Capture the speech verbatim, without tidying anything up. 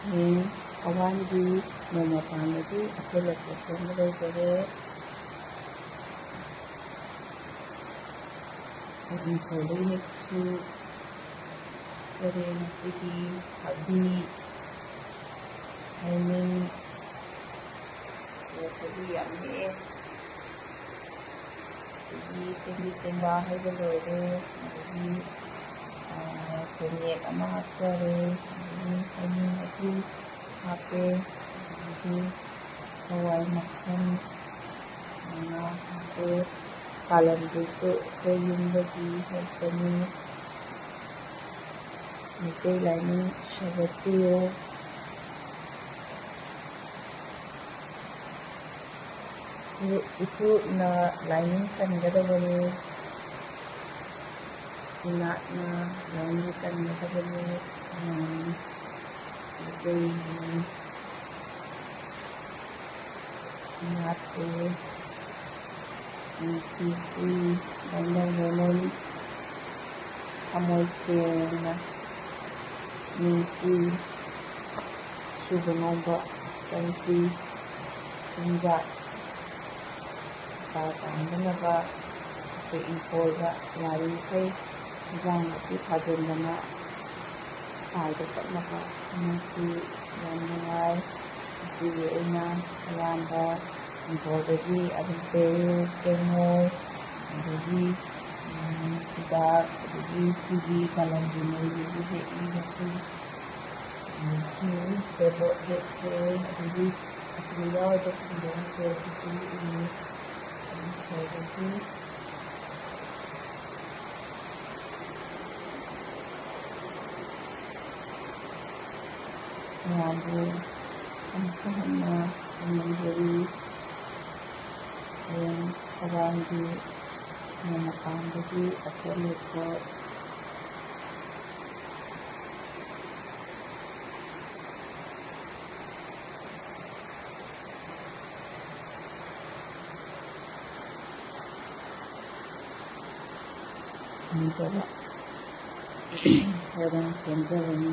ꯍꯌꯦꯡ ꯑꯋꯥꯡꯒꯤ ꯅꯣꯡꯃ ꯄꯥꯟꯕꯒꯤ ꯑꯩꯈꯣꯏ ꯂꯣꯀꯦꯁꯟꯗ ꯂꯩꯖꯔꯦ꯫ ꯏꯪꯈꯣꯜꯗꯒꯤ ꯍꯦꯛꯁꯨ ꯆꯔꯦ ꯉꯁꯤꯗꯤ ꯊꯕꯤ, ꯍꯩꯅꯤꯡ, ꯊꯕꯤ ꯌꯥꯝ ꯍꯦꯛꯑꯦ꯫ ꯑꯗꯒꯤ ꯆꯦꯡꯗꯤ ꯆꯦꯡꯕꯥ ꯍꯩꯕ ꯂꯣꯏꯔꯦ꯫ ꯑꯗꯒꯤ, ꯑꯥ, ꯁꯦꯅꯦꯠ ꯑꯃ ꯍꯥꯞꯆꯔꯦ꯫ ꯑꯗꯒꯤ ꯍꯩꯅꯤꯡ ꯃꯍꯤ ꯍꯥꯞꯄꯦ꯫ ꯑꯗꯒꯤ ꯍꯋꯥꯏ ꯃꯈꯜ ꯃꯉꯥ ꯍꯥꯞꯄꯦ꯫ ꯀꯥꯂꯟꯗ꯭ꯔꯤꯁꯨ ꯑꯩꯈꯣꯏ ꯌꯨꯝꯗꯒꯤ ꯍꯦꯛꯄꯅꯤ꯫ ꯃꯩꯇꯩ ꯂꯥꯏꯅꯤꯡ ꯁꯧꯒꯠꯄꯤꯌꯨ꯫ ꯏ-, ꯏꯄꯨꯅ ꯂꯥꯏꯅꯤꯡ ꯀꯟꯒꯗꯕꯅꯤ, ꯏꯅꯥꯠꯅ ꯂꯥꯏꯅꯤꯡ ꯀꯟꯒꯗꯕꯅꯤ꯫ ꯎꯝ, ꯃꯩꯇꯩꯒꯤ ꯏꯅꯥꯠꯄꯨ ꯅꯨꯡꯁꯤꯁꯤ, ꯂꯥꯏꯅꯤꯡ ꯂꯣꯏꯅ ꯊꯃꯣꯏ ꯁꯦꯡꯅ ꯅꯨꯡꯁꯤ, ꯁꯨꯕ ꯅꯣꯝꯕ ꯀꯟꯁꯤ, ꯆꯤꯟꯖꯥꯛ ꯆꯥ ꯇꯥꯡꯗꯅꯕ ꯑꯩꯈꯣꯏ ꯏꯪꯈꯣꯜꯗ ꯌꯥꯔꯤꯃꯈꯩ ꯏꯟꯖꯥꯡ ꯅꯥꯄꯤ ꯊꯥꯖꯤꯟꯗꯅ ꯇꯥꯏꯗ ꯀꯠꯅꯕ ꯃꯁꯤ ꯌꯥꯝ ꯅꯨꯡꯉꯥꯏ꯫ ꯃꯁꯤꯒꯤ ꯑꯩꯅ ꯑꯌꯥꯝꯕ ꯏꯪꯈꯣꯜꯗꯒꯤ ꯑꯗꯨꯝ ꯄꯦꯔꯨꯛ, ꯀꯦꯡꯉꯣꯏ, ꯑꯗꯒꯤ, ꯎꯝ, ꯁꯤꯗꯥꯛ, ꯑꯗꯒꯤ ꯁꯤꯒꯤ ꯀꯥꯂꯟꯗ꯭ꯔꯤ ꯃꯔꯨꯗꯒꯤ ꯍꯦꯛꯏ ꯃꯁꯤ꯫ ꯑꯗꯒꯤ ꯁꯦꯕꯣꯠ ꯍꯦꯛꯈ꯭ꯔꯦ, ꯑꯗꯒꯤ ꯑꯁꯤꯗ ꯌꯥꯎꯔꯤꯕ ꯈꯨꯟꯗꯣꯡꯁꯦ ꯑꯁꯤꯁꯨ ꯏꯪꯉꯤ꯫ ꯑꯗꯒꯤ ꯃꯌꯥꯝꯕꯨ ꯑꯃꯨꯛꯀ ꯍꯟꯅ ꯈꯨꯔꯨꯝꯖꯔꯤ꯫ ꯍꯌꯦꯡ ꯊꯧꯕꯥꯜꯒꯤ ꯅꯣꯡꯃ ꯄꯥꯟꯕꯒꯤ ꯑꯊꯣꯟ ꯂꯩꯈꯣꯛ ꯈꯟꯖꯕ ꯍꯣꯔꯦꯟ ꯁꯦꯝꯖꯕꯅꯤ꯫